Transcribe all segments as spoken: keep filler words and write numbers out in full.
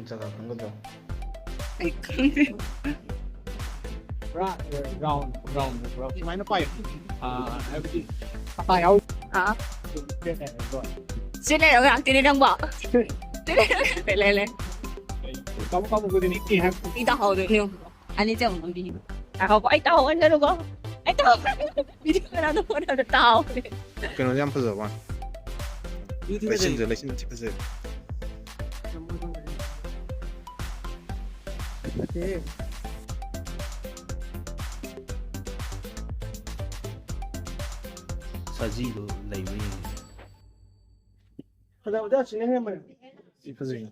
ꯖꯒꯥ ꯈꯪꯒꯗ꯭ꯔꯣ? ꯑꯩ ꯈꯪꯗꯦ꯫ ꯄꯨꯔꯥ ꯔꯥꯎꯟ ꯔꯥꯎꯟ ꯄꯨꯔꯥ ꯁꯨꯃꯥꯏꯅ ꯄꯥꯏꯌꯨ꯫ ꯑꯥ, ꯍꯥꯏꯕꯗꯤ ꯃꯈꯥ ꯌꯥꯎ꯫ ꯑꯥ꯫ ꯁꯤ ꯂꯩꯔꯒ ꯉꯥꯛꯇꯤꯅꯦ ꯅꯪꯕꯣ꯫ ꯁꯤ ꯂꯩꯔꯒ ꯂꯩ ꯂꯩ꯫ ꯀꯥꯕꯨ ꯀꯥꯕꯨ ꯈꯨꯗꯤꯡꯒꯤ ꯏ ꯍꯥꯏ꯫ ꯏ ꯇꯥꯍꯧꯗꯣꯏꯅꯦ꯫ ꯑꯅꯤ ꯆꯪ ꯉꯝꯕꯤ꯫ ꯉꯥꯏꯈꯣꯀꯣ, ꯑꯩ ꯇꯥꯍꯧꯍꯟꯒꯅꯨꯀꯣ꯫ ꯑꯩ ꯇꯥꯍꯧꯍꯟꯒꯅꯨ꯫ ꯚꯤꯗꯤꯑꯣ ꯀꯅꯥꯗ ꯐꯣꯟ ꯇꯥꯍꯧꯔꯦ꯫ ꯀꯩꯅꯣꯁꯦ ꯌꯥꯝ ꯐꯖꯕ ꯋꯥꯅꯤ꯫ ꯏꯗꯤ ꯐꯖꯩ꯫ ꯂꯩꯁꯤꯟꯁꯦ ꯂꯩꯁꯤꯟꯁꯦ ꯐꯖꯩ꯫ ꯐꯖꯩ꯫ ꯁꯖꯤꯗꯣ ꯂꯩꯕ꯭ꯔꯥ ꯌꯦꯡꯒꯦ꯫ ꯐꯖꯕꯗ ꯑꯁꯤꯅ ꯍꯦꯟꯕꯅꯦ꯫ ꯁꯤ ꯐꯖꯩ꯫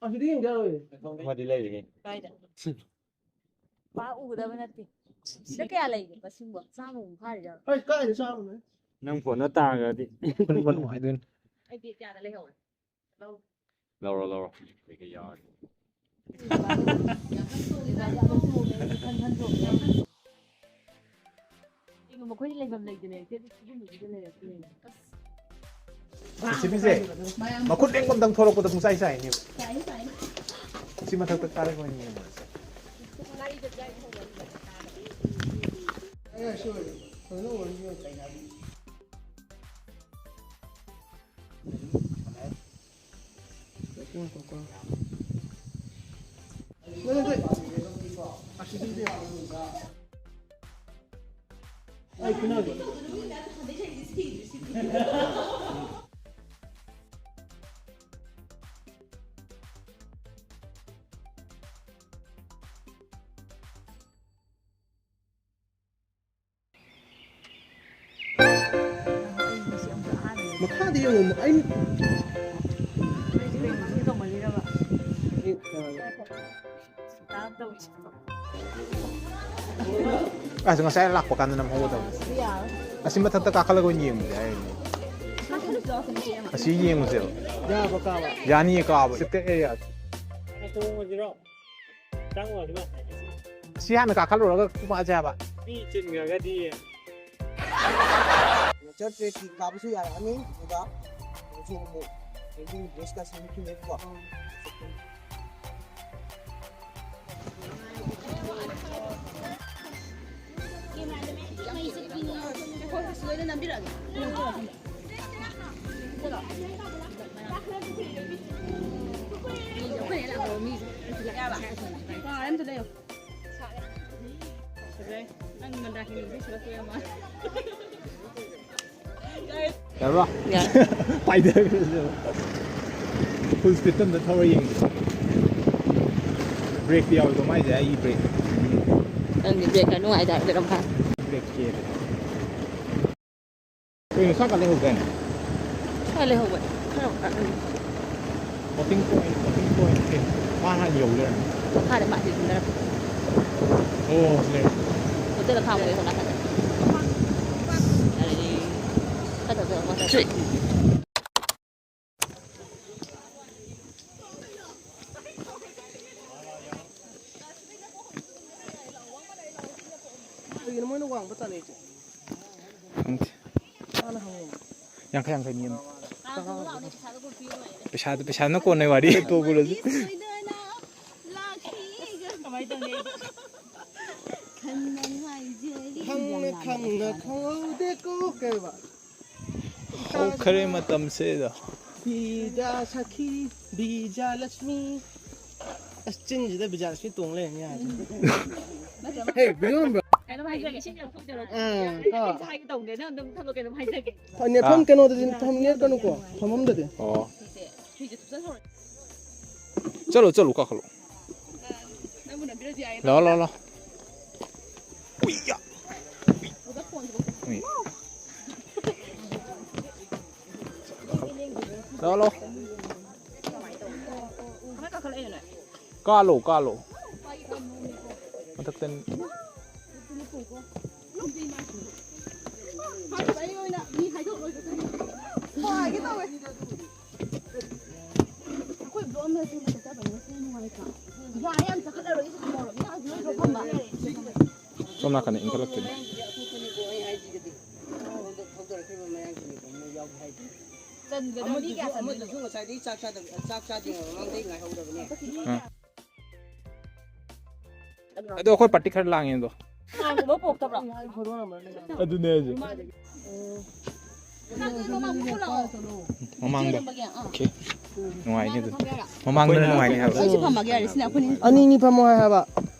ꯑꯁꯤꯗꯤ ꯌꯦꯡꯒꯦ ꯌꯥꯔꯣꯏꯌꯦ꯫ ꯑꯃꯗꯤ ꯂꯩꯔꯤꯉꯩ꯫ ꯀꯥꯏꯗ? ꯄꯥꯛ ꯎꯒꯗꯕ ꯅꯠꯇꯦ꯫ ꯁꯤꯗ ꯀꯌꯥ ꯂꯩꯒꯦ ꯃꯁꯤꯡꯕꯣ? ꯆꯥꯝꯃꯃꯨꯛ ꯐꯥꯔꯤꯖꯥꯠꯂꯣ? ꯑꯩ ꯀꯥꯏꯗ ꯆꯥꯝꯃꯅꯦ? ꯅꯪ ꯐꯣꯟꯗꯣ ꯇꯥꯡꯉꯒꯗꯤ꯫ ꯀꯩꯅꯣ ꯍꯥꯏꯗꯣꯏꯅꯣ? ꯑꯩ ꯕꯦꯒ ꯀꯌꯥꯗ ꯂꯩꯍꯧꯔꯦ? ꯂꯧꯔꯣ ꯂꯧꯔꯣ꯫ ꯀꯩꯀꯩ ꯌꯥꯎꯔꯒꯦ꯫ ꯀꯩꯒꯨꯝꯕ ꯑꯩꯈꯣꯏꯗꯤ ꯂꯩꯐꯝ ꯂꯩꯇꯅ ꯍꯦꯛꯇ ꯁꯤꯒꯨꯝꯕꯁꯤꯗ ꯂꯩꯔꯛꯇꯣꯏꯅꯦ꯫ ꯁꯤꯕꯤꯁꯦ ꯃꯈꯨꯠ ꯂꯦꯡꯕ ꯑꯝꯇꯪ ꯊꯣꯛꯂꯛꯄꯗ ꯄꯨꯡꯆꯥꯏ ꯆꯥꯏꯅꯦꯕ꯫ ꯁꯤ ꯃꯊꯛꯇ ꯀꯥꯔꯛꯄ ꯑꯣꯏꯅ ꯌꯦꯡꯉꯨꯔꯁꯦ꯫ ꯃꯈꯥꯗ ꯌꯦꯡꯉꯣ ꯑꯩ ꯑꯁ, ꯉꯁꯥꯏ ꯂꯥꯛꯄ ꯀꯥꯟꯗ ꯅꯝꯍꯧꯒꯗꯕꯅꯤ꯫ ꯑꯁꯤ ꯃꯊꯛꯇ ꯀꯥꯈꯠꯂꯒ ꯑꯣꯏꯅ ꯌꯦꯡꯕꯗꯤ ꯍꯥꯏꯔꯤꯅꯦ꯫ ꯑꯁꯤ ꯌꯦꯡꯉꯨꯁꯦꯕ꯫ ꯌꯥꯕ ꯀꯥꯕ꯫ ꯌꯥꯅꯤꯌꯦ ꯀꯥꯕ꯫ ꯁꯤ ꯀꯛꯑꯦ ꯌꯥ-, ꯇꯣꯡꯉꯁꯤꯔꯣ? ꯆꯪꯉꯨꯔꯁꯤꯔꯣ? ꯑꯁꯤ ꯍꯥꯟꯅ ꯀꯥꯈꯠꯂꯨꯔꯒ ꯀꯨꯝꯃꯛꯑꯁꯦ ꯍꯥꯏꯕ꯫ ꯃꯤ ꯆꯤꯟꯈ꯭ꯔꯒꯗꯤ ꯆꯠꯇ꯭ꯔꯦ ꯀꯥꯕꯁꯨ ꯌꯥꯔꯛꯑꯅꯤ꯫ ꯑꯗꯨꯒ ꯍꯧꯖꯤꯛ ꯑꯃꯨꯛ ꯕ꯭ꯔꯦꯁꯀ ꯁꯦꯝꯈꯤꯅꯦꯕꯀꯣ꯫ ꯂꯣꯏꯅ ꯅꯝꯕꯤꯔꯛꯑꯒꯦ꯫ ꯌꯥꯕ꯭ꯔꯣ? ꯄꯥꯏꯊꯈ꯭ꯔꯦ꯫ ꯐꯨꯜ ꯁ꯭ꯄꯤꯗꯇ ꯑꯝꯇ ꯊꯧꯔ ꯌꯦꯡꯁꯦ꯫ ꯕ꯭ꯔꯦꯛꯇꯤ ꯌꯥꯎꯏꯀꯣ ꯃꯥꯏꯁꯦ, ꯑꯩꯒꯤ ꯕ꯭ꯔꯦꯛ꯫ ꯅꯪꯗꯤ ꯕ꯭ꯔꯦꯛ ꯈꯔ ꯅꯨꯡꯉꯥꯏꯇꯕ ꯀꯩꯅꯣꯝ ꯍꯥꯏ꯫ ꯕ꯭ꯔꯦꯛ ꯆꯦ꯫ ꯀꯩꯅꯣ ꯁꯥꯀ ꯂꯩꯍꯧꯗꯥꯏꯅꯦ? ꯁꯥꯀ ꯂꯩꯍꯧꯕꯅꯦ꯫ ꯈꯔ ꯋꯥꯠꯂꯝꯃꯤ꯫ ꯋꯥꯀꯤꯡ ꯄꯣꯏꯟ, ꯋꯥꯀꯤꯡ ꯄꯣꯏꯟ꯫ ꯑꯦ, ꯃꯥ ꯍꯥꯟꯅ ꯌꯧ ꯂꯩꯔꯝꯃꯦ꯫ ꯃꯈꯥꯗ ꯃꯥꯗꯤ ꯑꯗꯨꯝ ꯂꯩꯔꯝꯃꯦ꯫ ꯑꯣ, ꯂꯩꯔꯝꯃꯦ꯫ ꯍꯣꯇꯦꯜꯗ ꯈꯥꯝꯃꯒ ꯁꯣꯝ ꯅꯥꯀꯟꯗ꯫ ꯌꯥꯔꯦ꯫ ꯈꯔ ꯇꯧꯖꯔꯣ, ꯃꯈꯥ ꯇꯧꯖꯔꯣ꯫ ꯀꯩꯒꯤꯅꯣ ꯃꯣꯏꯅ ꯋꯥꯡꯕ ꯇꯥꯟꯅꯩꯁꯦ? ꯈꯪꯗꯦ꯫ ꯃꯥꯅ ꯍꯪꯉꯣ꯫ ꯌꯥꯡꯈꯩ ꯌꯥꯡꯈꯩ ꯃꯤ ꯑꯃ꯫ ꯄꯩꯁꯥꯗꯣ, ꯄꯩꯁꯥꯗꯨꯅ ꯀꯣꯟꯅꯩ ꯋꯥꯔꯤ꯫ ꯇꯣꯛꯎꯔꯁꯤ꯫ ꯈꯪꯅ ꯈꯪꯅ ꯈꯪꯍꯧꯗꯦꯀꯣ ꯀꯩꯕ? ꯍꯧꯈ꯭ꯔꯦ ꯃꯇꯝꯁꯦꯗꯣ꯫ ꯕꯤꯖꯥ ꯁꯈꯤ, ꯕꯤꯖꯥ ꯂꯛꯁꯃꯤ꯫ ꯑꯁ, ꯆꯤꯟꯁꯤꯗ ꯕꯤꯖꯥ ꯂꯛꯁꯃꯤ ꯇꯣꯡ ꯂꯩꯔꯝꯃꯤ ꯌꯥꯗ꯭ꯔꯦ꯫ ꯍꯦ, ꯕꯤꯖꯣꯝ ꯕ꯭ꯔꯣ꯫ ꯀꯩꯅꯣꯝ ꯍꯥꯏꯖꯒꯦ, ꯏꯁꯤꯡ ꯂꯧꯊꯣꯛꯆꯔꯣ꯫ ꯑꯥ, ꯀꯣ꯫ ꯑꯩꯁꯨ ꯍꯥꯏꯒꯦ ꯇꯧꯕꯅꯦ, ꯅꯪ ꯑꯗꯨꯝ ꯊꯝꯃꯣ, ꯀꯩꯅꯣꯝ ꯍꯥꯏꯖꯒꯦ꯫ ꯅꯦꯠꯐꯝ ꯑꯥ꯫ ꯀꯩꯅꯣꯗꯗꯤ ꯊꯝ-, ꯅꯦꯠꯀꯅꯨꯀꯣ, ꯐꯝꯐꯝꯗꯗꯤ꯫ ꯑꯣ꯫ ꯐꯤꯁꯦ, ꯐꯤꯁꯦ ꯊꯨꯞꯆꯜꯍꯧꯔꯣ꯫ ꯆꯠꯂꯣ, ꯆꯠꯂꯣ, ꯀꯥꯈꯠꯂꯣ꯫ ꯅꯪꯕꯨ ꯅꯝꯕꯤꯔꯁꯨ ꯌꯥꯏꯌꯦ꯫ ꯂꯥꯛꯑꯣ, ꯂꯥꯛꯑꯣ, ꯂꯥꯛꯑꯣ꯫ ꯎꯏꯌꯥ꯫ ꯎꯏ꯫ ꯂꯥꯛꯑꯣ, ꯂꯥꯛꯑꯣ꯫ ꯀꯥꯂꯣ, ꯀꯥꯂꯣ꯫ ꯃꯊꯛꯇꯅꯤ꯫ ꯑꯩꯈꯣꯏ ꯕ꯭ꯂꯣꯛ ꯑꯃꯗ ꯆꯦꯟꯕ ꯆꯠꯆꯕꯅꯤꯅ ꯁꯤ ꯅꯨꯡꯉꯥꯏꯇ꯭ꯔꯣ? ꯌꯥꯔꯦ, ꯌꯥꯝ ꯆꯈꯠꯂꯔꯣꯏ, ꯁꯤ ꯀꯩꯗꯧꯔꯒꯦ? ꯌꯥꯝ ꯂꯣꯏ ꯂꯣꯛꯐꯝꯕ꯫ ꯁꯣꯝ ꯅꯥꯀꯟꯗ ꯏꯟꯈꯠꯂꯛꯇꯣꯏꯅꯤ꯫ ꯆꯟꯒꯗꯕ ꯃꯤ ꯀꯌꯥ ꯆꯟꯒꯗꯕ? ꯑꯃꯗꯨꯁꯨ ꯉꯁꯥꯏꯗꯒꯤ ꯆꯥꯛ ꯆꯥꯗꯕ, ꯆꯥꯛ ꯆꯥꯗ꯭ꯔꯤꯉꯩ ꯃꯃꯥꯡꯗꯒꯤ ꯉꯥꯏꯍꯧꯔꯕꯅꯦ꯫ ꯑꯥ꯫ ꯑꯗꯣ ꯑꯩꯈꯣꯏ ꯄꯥꯔꯇꯤ ꯈꯔ ꯂꯥꯡꯉꯦ ꯑꯗꯣ꯫ ꯀꯥꯡꯒꯨꯝꯕ ꯄꯣꯛꯇꯕ꯭ꯔꯣ? ꯑꯗꯨꯅꯦ ꯍꯥꯏꯁꯦ꯫ ꯃꯃꯥꯡꯗ꯫ ꯑꯣꯀꯦ꯫ ꯅꯨꯡꯉꯥꯏꯅꯤ ꯑꯗꯨ꯫ ꯃꯃꯥꯡꯗꯅ ꯅꯨꯡꯉꯥꯏꯅꯤ ꯍꯥꯏꯕ꯫ ꯑꯩꯁꯨ ꯐꯝꯃꯒꯦ ꯌꯥꯔꯦ, ꯁꯤꯅ ꯑꯩꯈꯣꯏꯅꯤ꯫ ꯑꯅꯤ ꯑꯅꯤ ꯐꯝꯃꯣ ꯍꯥꯏ ꯍꯥꯏꯕ꯫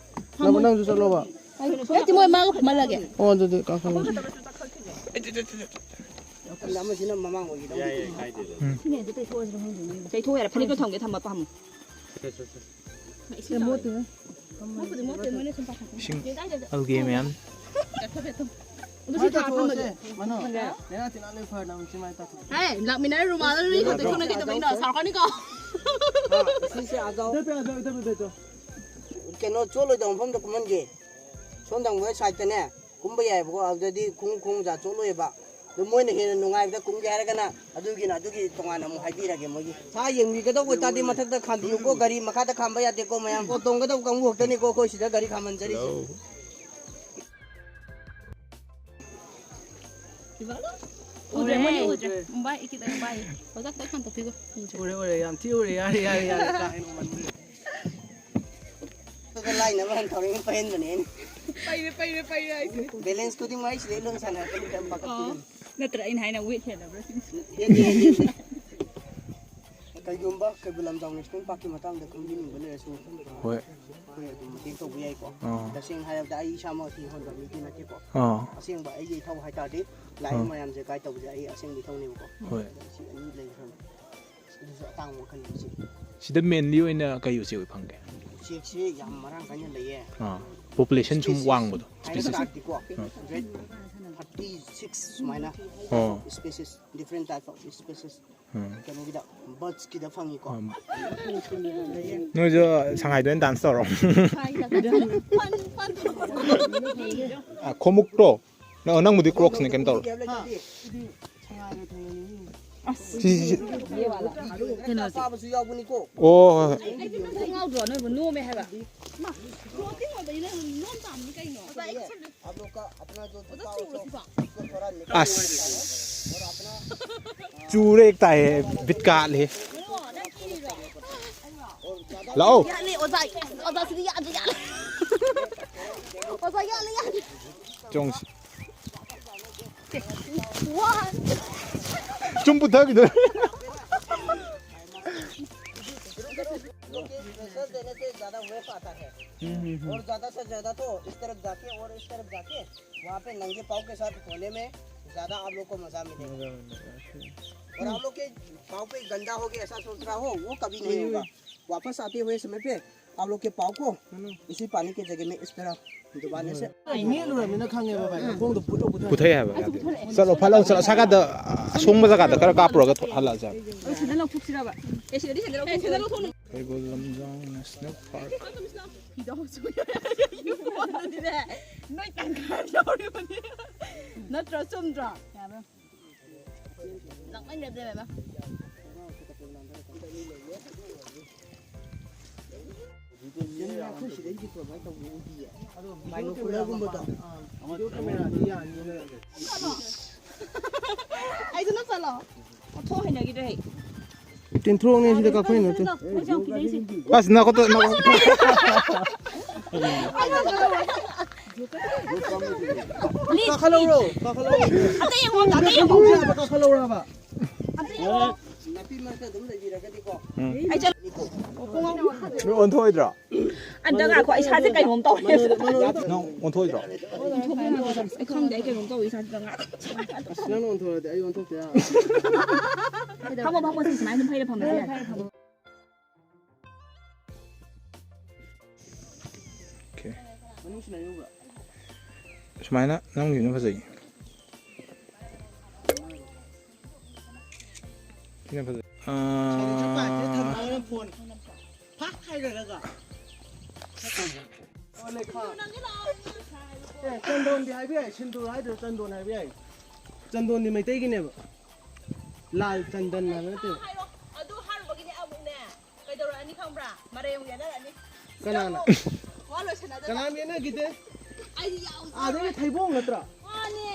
ꯅꯪ ꯅꯪꯁꯨ ꯆꯠꯂꯣꯕ꯫ ꯅꯠꯇꯦ, ꯃꯣꯏ ꯃꯥꯒ ꯐꯝꯍꯜꯂꯒꯦ꯫ ꯑꯣ ꯑꯗꯨꯗꯤ ꯀꯥꯈꯠꯂꯣ꯫ ꯑꯃꯁꯤꯅ ꯃꯃꯥꯡ ꯑꯣꯏꯈꯤꯗꯧ꯫ ꯇꯩꯊꯣꯛ ꯌꯥꯔꯦ, ꯐꯅꯦꯛꯇꯣ ꯊꯝꯒꯦ, ꯊꯝꯃ ꯄꯥꯝꯃꯨ꯫ ꯏꯁꯤꯡ ꯑꯜꯒꯦ ꯃꯌꯥꯝ꯫ ꯑꯗꯨ ꯁꯤ ꯊꯥ ꯊꯝꯃꯒꯦ꯫ ꯃꯅꯣ, ꯅꯦꯅꯥ ꯇꯤꯅꯥ ꯂꯣꯏ ꯐꯔ ꯅꯪ ꯁꯤ ꯃꯥꯏ ꯇꯥꯊꯣꯛ꯫ ꯍꯦ, ꯂꯥꯛꯃꯤꯟꯅꯔ ꯔꯨꯃꯥꯜꯗ ꯂꯨꯏ ꯈꯛꯇ ꯊꯣꯛꯅꯒꯦ ꯇꯧꯕꯅꯤꯅ ꯁꯥꯎꯔꯛꯀꯅꯤꯀꯣ꯫ ꯁꯤꯁꯦ ꯑꯥꯗ ꯏꯊ ꯄꯦ, ꯏꯊ ꯄꯦ, ꯏꯊ ꯄꯦ, ꯏꯊ ꯄꯦ꯫ ꯀꯩꯅꯣ ꯆꯣꯠꯂꯣꯏꯗꯕ ꯃꯐꯝꯗ ꯀꯨꯝꯍꯟꯒꯦ꯫ ꯁꯣꯝ ꯊꯪꯕ ꯁꯥꯏꯠꯇꯅꯦ ꯀꯨꯝꯕ ꯌꯥꯏꯑꯕꯀꯣ, ꯑꯗꯨꯗꯗꯤ ꯈꯣꯡꯎꯞ ꯈꯣꯡꯃꯣꯖꯥ ꯆꯣꯠꯂꯣꯏꯑꯕ꯫ ꯑꯗꯨ ꯃꯣꯏꯅ ꯍꯦꯟꯅ ꯅꯨꯡꯉꯥꯏꯕꯗ ꯀꯨꯝꯒꯦ ꯍꯥꯏꯔꯒꯅ ꯑꯗꯨꯒꯤꯅ ꯑꯗꯨꯒꯤ ꯇꯣꯉꯥꯟꯅ ꯑꯃꯨꯛ ꯍꯥꯏꯕꯤꯔꯒꯦ ꯃꯣꯏꯒꯤ꯫ ꯁꯥ ꯌꯦꯡꯕꯤꯒꯗꯧꯕ ꯑꯣꯏꯇꯥꯔꯗꯤ ꯃꯊꯛꯇ ꯈꯥꯝꯕꯤꯌꯨꯀꯣ, ꯒꯥꯔꯤ ꯃꯈꯥꯗ ꯈꯥꯝꯕ ꯌꯥꯗꯦꯀꯣ ꯃꯌꯥꯝ꯫ ꯑꯣ ꯇꯣꯡꯒꯗꯧꯕ ꯀꯥꯡꯕꯨ ꯈꯛꯇꯅꯤꯀꯣ ꯑꯩꯈꯣꯏ ꯁꯤꯗ ꯒꯥꯔꯤ ꯈꯥꯝꯍꯟꯖꯔꯤꯁꯦ꯫ ꯎꯗ꯭ꯔꯦ, ꯃꯣꯏꯅ ꯎꯗ꯭ꯔꯦ꯫ ꯚꯥꯏ, ꯈꯤꯇꯪ ꯚꯥꯏ꯫ ꯑꯣꯖꯥ ꯈꯤꯇꯪ ꯍꯟꯇꯣꯛꯄꯤꯈꯣ꯫ ꯎꯗ꯭ꯔꯦ꯫ ꯎꯔꯦ ꯎꯔꯦ, ꯌꯥꯝ ꯊꯤ ꯎꯔꯦ꯫ ꯌꯥꯔꯦ ꯌꯥꯔꯦ ꯌꯥꯔꯦ, ꯀꯥ ꯍꯦꯟꯅ ꯎꯃꯟꯈ꯭ꯔꯦ꯫ ꯑꯗꯨꯒ ꯂꯥꯏꯅꯕ ꯍꯟꯊꯧꯔꯛꯏ ꯄꯩꯍꯟꯕꯅꯦ ꯑꯩꯅ꯫ ꯄꯩꯔꯦ, ꯄꯩꯔꯦ, ꯄꯩꯔꯦ ꯍꯥꯏꯁꯤꯅꯤ꯫ ꯕꯦꯂꯦꯟꯁ ꯈꯨꯗꯤꯡꯃꯛ ꯑꯩ ꯁꯤꯗꯩ ꯂꯣꯏ ꯁꯥꯟꯅꯔꯛꯀꯅꯤ, ꯀꯩꯝ ꯄꯥꯈꯠꯄꯤꯒꯅꯨ꯫ ꯅꯠꯇ꯭ꯔ ꯑꯩꯅ ꯍꯥꯏꯅ ꯋꯦꯠ ꯍꯦꯜꯂꯕ꯭ꯔꯥ ꯁꯤꯅꯤ꯫ ꯍꯦꯟꯗꯦ, ꯍꯦꯟꯗꯦ, ꯍꯦꯟꯗꯦ꯫ ꯀꯩꯒꯨꯝꯕ ꯀꯩꯕꯨꯜ ꯂꯝꯖꯥꯎ ꯅꯦꯁꯅꯦꯜ ꯄꯥꯔꯛꯀꯤ ꯃꯇꯥꯡꯗ ꯈꯪꯕꯤꯅꯤꯡꯕ ꯂꯩꯔꯁꯨ ꯍꯣꯏ꯫ ꯑꯩꯈꯣꯏ ꯑꯗꯨꯝ ꯃꯇꯦꯡ ꯇꯧꯕ ꯌꯥꯏꯀꯣ꯫ ꯑꯥ꯫ ꯇꯁꯦꯡꯅ ꯍꯥꯏꯔꯕꯗ ꯑꯩ ꯏꯁꯥꯃꯛ ꯍꯤ ꯍꯣꯟꯕ ꯃꯤꯗꯤ ꯅꯠꯇꯦꯀꯣ꯫ ꯑꯥ꯫ ꯑꯁꯦꯡꯕ ꯑꯩꯒꯤ ꯏꯊꯧ ꯍꯥꯏꯇꯥꯔꯗꯤ ꯂꯥꯛꯏꯕ ꯑꯥ꯫ ꯃꯌꯥꯝꯁꯦ ꯒꯥꯏꯗ ꯇꯧꯕꯁꯦ ꯑꯩ ꯑꯁꯦꯡꯕ ꯏꯊꯧꯅꯦꯕꯀꯣ꯫ ꯍꯣꯏ꯫ ꯁꯤ ꯑꯅꯤ ꯂꯩꯈ꯭ꯔꯕꯅꯤ꯫ ꯑꯗꯨꯁꯨ ꯑꯇꯥꯡꯕ ꯃꯈꯜꯅꯤ ꯁꯤ꯫ ꯁꯤꯗ ꯃꯦꯟꯂꯤ ꯑꯣꯏꯅ ꯀꯩ ꯎꯆꯦꯛ ꯑꯣꯏ ꯐꯪꯒꯦ? ꯎꯆꯦꯛꯁꯤ ꯌꯥꯝ ꯃꯔꯥꯡ ꯀꯥꯏꯅ ꯂꯩꯌꯦ꯫ ꯑꯥ꯫ ꯄꯣꯄꯨꯂꯦꯁꯟ ꯁꯨꯝ ꯋꯥꯡꯕꯗꯣ꯫ ꯍꯥꯏꯅ ꯁ꯭ꯄꯤꯁꯤꯁ꯫ ꯇꯥꯛꯇꯤꯀꯣ꯫ ꯍꯟꯗ꯭ꯔꯦꯠ ꯊꯥꯔꯇꯤ ꯁꯤꯛꯁ ꯁꯨꯃꯥꯏꯅ ꯑꯣ꯫ Species, different type of species. ꯎꯝ꯫ ꯀꯩꯅꯣꯒꯤꯗ, ꯕꯔꯠꯁꯀꯤꯗ ꯐꯪꯉꯤꯀꯣ꯫ ꯎꯝ꯫ ꯅꯣꯏꯁꯨ ꯁꯉꯥꯏꯗ ꯑꯣꯏꯅ ꯗꯥꯟꯁ ꯇꯧꯔꯣ꯫ ꯑ, ꯈꯣꯡꯎꯞꯇꯣ꯫ ꯅꯪ, ꯅꯪꯕꯨꯗꯤ ꯀ꯭ꯔꯣꯛꯁꯅꯦ, ꯀꯩꯝ ꯇꯧꯔꯣ꯫ ꯁꯤ, ꯁꯤ, ꯁꯤ꯫ ꯆꯥꯕꯁꯨ ꯌꯥꯎꯕꯅꯤꯀꯣ꯫ ꯑꯣ, ꯍꯣꯏ, ꯍꯣꯏ꯫ ꯑꯩꯗꯤ ꯅꯪ ꯉꯥꯎꯗ꯭ꯔꯣ? ꯅꯣꯏꯕꯨ ꯅꯣꯝꯃꯦ ꯍꯥꯏꯕ꯫ ꯃꯥ, ꯐ꯭ꯂꯣꯇꯤꯡ ꯑꯣꯏꯕꯅꯤꯅ ꯅꯣꯝ ꯇꯥꯕꯅꯤ ꯀꯩꯅꯣ꯫ आप लोग का अपना जो ꯑꯣꯖꯥ ꯆꯨꯔꯣ ꯁꯤꯕꯣ꯫ ꯑꯁ꯫ और अपना ꯆꯨꯔꯦ ꯍꯦꯛ ꯇꯥꯏꯌꯦ, ꯕꯤꯠ ꯀꯥꯠꯂꯦ꯫ ꯀꯩꯅꯣ, ꯅꯪ ꯀꯤꯔꯤꯔꯣ? ꯂꯥꯛꯑꯣ꯫ ꯌꯥꯜꯂꯦ, ꯑꯣꯖꯥ꯫ ꯑꯣꯖꯥ, ꯁꯤꯗꯤ ꯌꯥꯗ꯭ꯔꯦ, ꯌꯥꯜꯂꯦ꯫ ꯑꯣꯖꯥ, ꯌꯥꯜꯂꯦ, ꯌꯥꯜꯂꯦ꯫ ꯌꯦꯡꯉꯨꯁꯤ꯫ ꯆꯨꯝ ꯄꯨꯊꯈꯤꯗꯣꯔꯦ꯫ लोग के प्रेशर देने से ज्यादा वेव आता है। और ज्यादा से ज्यादा तो इस तरफ जाके और इस तरफ जाके वहाँ पे नंगे पाँव के साथ होने में ज्यादा आप लोग को मजा मिलेगा। और आप लोग के पाँव पे गंदा हो गया ऐसा सोच रहा हो, वो कभी नहीं होगा। वापस आते हुए समय पे आप लोग के पाँव को इसी पानी के जगह में इस तरह डुबाने से ꯃꯦꯠꯂꯨꯔꯃꯤꯅ ꯈꯪꯉꯦꯕ ꯚꯥꯏ꯫ ꯃꯈꯣꯡꯗꯣ ꯄꯨꯊꯣꯛ ꯄꯨꯊꯣꯛ꯫ ꯄꯨꯊꯩ ꯍꯥꯏꯕ ꯌꯥꯗꯦ꯫ ꯆꯠꯂꯣ ꯐꯠ ꯂꯥꯎ ꯆꯠꯂꯣ ꯑꯁꯥꯀꯥꯟꯗ ꯑꯁꯣꯡꯕ ꯖꯒꯥꯗ ꯈꯔ ꯀꯥꯞꯄꯨꯔꯒ ꯊꯣ- ꯍꯜꯂꯛꯑꯁꯦ ꯍꯥꯏꯕ꯫ ꯁꯤꯗ ꯂꯧꯊꯣꯛꯁꯤꯔꯕ? ꯑꯦ, ꯁꯤꯗꯗꯤ ꯁꯤꯗ ꯂꯧꯊꯣꯛ- ꯁꯤꯗ ꯂꯧꯊꯣꯛ- ꯀꯩꯕꯨꯜ ꯂꯝꯖꯥꯎ ꯅꯦꯁꯅꯦꯜ ꯄꯥꯔꯛ꯫ ꯐꯤꯗꯧꯁꯨ ꯌꯥꯏ꯫ ꯅꯣꯏ ꯇꯪꯈꯥꯏ ꯂꯧꯔꯤꯕꯅꯤ꯫ ꯅꯠꯇ꯭ꯔꯣ? ꯆꯨꯝꯗ꯭ꯔꯣ? ꯂꯥꯛꯃꯟꯈ꯭ꯔꯦ ꯏꯕꯦꯝꯃ꯫ ꯑꯩꯈꯣꯏ ꯁꯤꯗꯩꯗꯤ ꯄ꯭ꯔꯣꯚꯥꯏꯠ ꯇꯧꯕ ꯎꯗꯤꯌꯦ꯫ ꯕꯥꯏꯅꯣꯀꯨꯂꯔꯒꯨꯝꯕꯗꯣ꯫ ꯚꯤꯗꯤꯑꯣ ꯀꯦꯃꯦꯔꯥꯗꯤ ꯌꯥꯅꯤꯅ꯫ ꯑꯩꯁꯨ ꯅꯞꯁꯜꯂꯣ꯫ ꯑꯣꯟꯊꯣꯛ ꯍꯩꯅꯈꯤꯗ꯭ꯔꯦ ꯑꯩ꯫ ꯇꯦꯟꯊ꯭ꯔꯣꯛꯅꯦ ꯁꯤꯗ ꯀꯥꯞꯐꯩ ꯅꯠꯇꯦ꯫ ꯃꯣꯏꯁꯦ ꯌꯥꯝ ꯀꯤꯖꯩꯁꯦ꯫ ꯑꯁ ꯅꯈꯨꯠꯇ ꯅꯈꯨꯠ- ꯀꯥꯈꯠꯂꯧꯔꯣ, ꯀꯥꯈꯠꯂꯧꯔꯣ꯫ ꯑꯇꯩ ꯌꯦꯡꯉꯣ, ꯑꯇꯩ ꯌꯦꯡꯉꯣ꯫ ꯀꯥꯈꯠꯂꯧꯔꯣ ꯍꯥꯏꯕ꯫ ꯅꯥꯄꯤ ꯃꯔꯛꯇ ꯑꯗꯨꯝ ꯂꯩꯕꯤꯔꯒꯗꯤꯀꯣ꯫ ꯑꯩ ꯆꯠ- ꯅꯣꯏ ꯑꯣꯟꯊꯣꯛꯑꯣꯏꯗ꯭ꯔꯣ? ꯑꯝꯇ ꯉꯥꯏꯈꯣ, ꯏꯁꯥꯁꯦ ꯀꯩꯅꯣꯝ ꯇꯧꯔꯦ꯫ ꯅꯪ ꯑꯣꯟꯊꯣꯛꯑꯣꯏꯗ꯭ꯔꯣ? ꯑꯩ ꯈꯪꯗꯦ, ꯑꯩ ꯀꯩꯅꯣꯝ ꯇꯧꯔꯦ ꯏꯁꯥꯁꯤꯗ ꯉꯥꯏꯈꯣ꯫ ꯑꯁ ꯅꯪꯅ ꯑꯣꯟꯊꯣꯔꯛꯑꯗꯤ ꯑꯩ ꯑꯣꯟꯊꯣꯛꯇ ꯌꯥꯔꯣꯏ꯫ ꯐꯝꯃꯣ, ꯐꯝꯃꯣ, ꯁꯤ ꯁꯨꯃꯥꯏꯅ ꯑꯗꯨꯝ ꯐꯩꯔ ꯐꯝꯃꯁꯦ ꯌꯥꯔꯦ꯫ Okay. ꯁꯨꯃꯥꯏꯅ ꯅꯝꯈꯤꯕꯅ ꯐꯖꯩ꯫ ꯁꯤꯅ ꯐꯖꯩ꯫ ꯑꯥ, ꯐꯣꯟ ꯐꯥꯛ ꯍꯥꯏꯔꯒ꯫ ꯑꯣ, ꯂꯩꯈꯥ꯫ ꯑꯦ, ꯆꯟꯗꯣꯟꯗꯤ ꯍꯥꯏꯕ ꯌꯥꯏ, ꯁꯤꯟꯗꯨꯔ ꯍꯥꯏꯗꯨꯅ ꯆꯟꯗꯣꯟ ꯍꯥꯏꯕ ꯌꯥꯏ꯫ ꯆꯟꯗꯣꯟꯗꯤ ꯃꯩꯇꯩꯒꯤꯅꯦꯕ꯫ ꯂꯥꯜ ꯆꯟꯗꯟ ꯍꯥꯏꯕ ꯅꯠꯇꯦꯕ꯫ ꯍꯥꯏꯔꯣ, ꯑꯗꯨ ꯍꯥꯏꯔꯨꯕꯒꯤꯅꯦ ꯑꯃꯨꯛꯅꯦ ꯀꯩꯗꯧꯔꯛꯑꯅꯤ ꯈꯪꯕ꯭ꯔꯥ? ꯃꯔꯩ ꯑꯃꯨꯛ ꯌꯦꯠꯅꯔꯛꯑꯅꯤ꯫ ꯀꯅꯥꯅ? ꯋꯥ ꯂꯣꯏꯁꯟꯅꯗꯕ꯫ ꯀꯅꯥꯝ ꯌꯦꯠꯅꯈꯤꯗꯦ꯫ ꯑꯩꯗꯤ ꯌꯥꯎꯖ- ꯑꯥꯗꯩꯅ ꯊꯩꯕꯣꯡ ꯅꯠꯇ꯭ꯔꯥ? ꯃꯥꯅꯦ꯫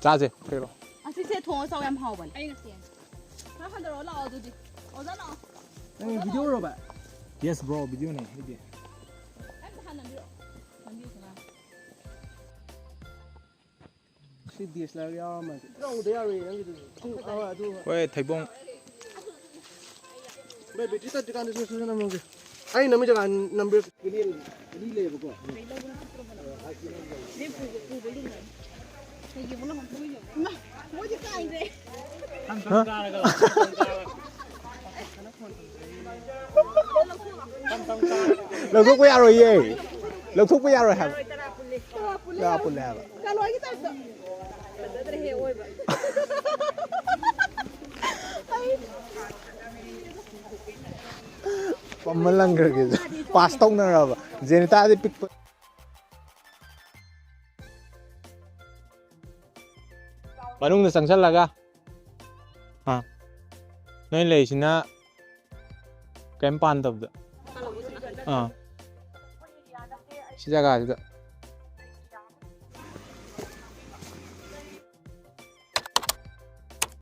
ꯆꯥꯁꯦ ꯀꯩꯅꯣ꯫ ꯑꯁꯤꯁꯦ ꯊꯣꯡꯉ ꯆꯥꯎ ꯌꯥꯝ ꯍꯥꯎꯕꯅꯦ꯫ ꯑꯩ ꯉꯁꯤ ꯈꯔ ꯍꯟꯊꯔꯛꯑꯣ ꯂꯥꯛꯑꯣ ꯑꯗꯨꯗꯤ꯫ ꯑꯣꯖꯥ ꯂꯥꯛꯑꯣ꯫ ꯅꯪꯒꯤ ꯚꯤꯗꯤꯑꯣꯔꯣ ꯚꯥꯏ? Yes bro, ꯚꯤꯗꯤꯑꯣꯅꯦ ꯑꯩꯗꯤ꯫ ꯑꯝꯇ ꯍꯥꯟꯅ ꯅꯝꯕꯤꯔꯛꯑꯣ꯫ ꯅꯝꯕꯤꯔꯛꯑꯣ ꯁꯅꯥ꯫ ꯗꯤ ꯑꯦꯁ ꯑꯦꯜ ꯑꯥꯔ ꯌꯥꯎꯔꯝꯃꯗꯤ꯫ ꯂꯧꯗ ꯌꯥꯔꯣꯏꯌꯦ ꯅꯪꯒꯤꯗꯨꯗꯤ꯫ ꯁꯨꯝ ꯑꯥ, ꯑꯗꯨ ꯍꯣꯏ, ꯊꯩꯕꯣꯡ꯫ ꯚꯥꯏ, ꯕꯦꯇ꯭ꯔꯤ ꯇꯠꯇ꯭ꯔꯤꯀꯥꯟꯗ ꯁꯠ ꯁꯠ ꯁꯠ ꯅꯝꯃꯝꯒꯦ꯫ ꯑꯩ ꯅꯝꯃꯤ ꯖꯒꯥ ꯅꯝꯕꯔ ꯑꯅꯤ ꯂꯩꯌꯦꯕꯀꯣ꯫ ꯏꯃꯥ, ꯃꯣꯏꯗꯤ ꯀꯥꯏꯗ꯭ꯔꯦ꯫ ꯂꯧꯊꯣꯛꯄ ꯌꯥꯔꯣꯏꯌꯦ꯫ ꯂꯧꯊꯣꯛꯄ ꯌꯥꯔꯣꯏ ꯍꯥꯏꯕ꯫ ꯇꯔꯥ ꯄꯨꯜꯂꯦ꯫ ꯇꯔꯥ ꯄꯨꯜꯂꯦ ꯍꯥꯏꯕ꯫ ꯀꯥꯂꯣꯏꯒꯤ ꯇꯥꯏꯞꯇ꯫ ꯐꯖꯗ꯭ꯔꯦꯍꯦ ꯑꯑꯣꯏꯕ꯫ ꯄꯝꯃ ꯂꯪꯈ꯭ꯔꯒꯦ꯫ ꯄꯥꯁ ꯇꯧꯅꯔꯕ꯫ ꯖꯦꯅꯤꯇꯥꯗꯤ ꯄꯤꯛꯄ꯫ ꯃꯅꯨꯡꯗ ꯆꯪꯁꯜꯂꯒ꯫ ꯑꯥ꯫ ꯅꯣꯏ ꯂꯩꯁꯤꯅ ꯀꯩꯝ ꯄꯥꯟꯗꯕꯗ꯫ ꯑꯥ꯫ ꯁꯤ ꯖꯒꯥꯁꯤꯗ꯫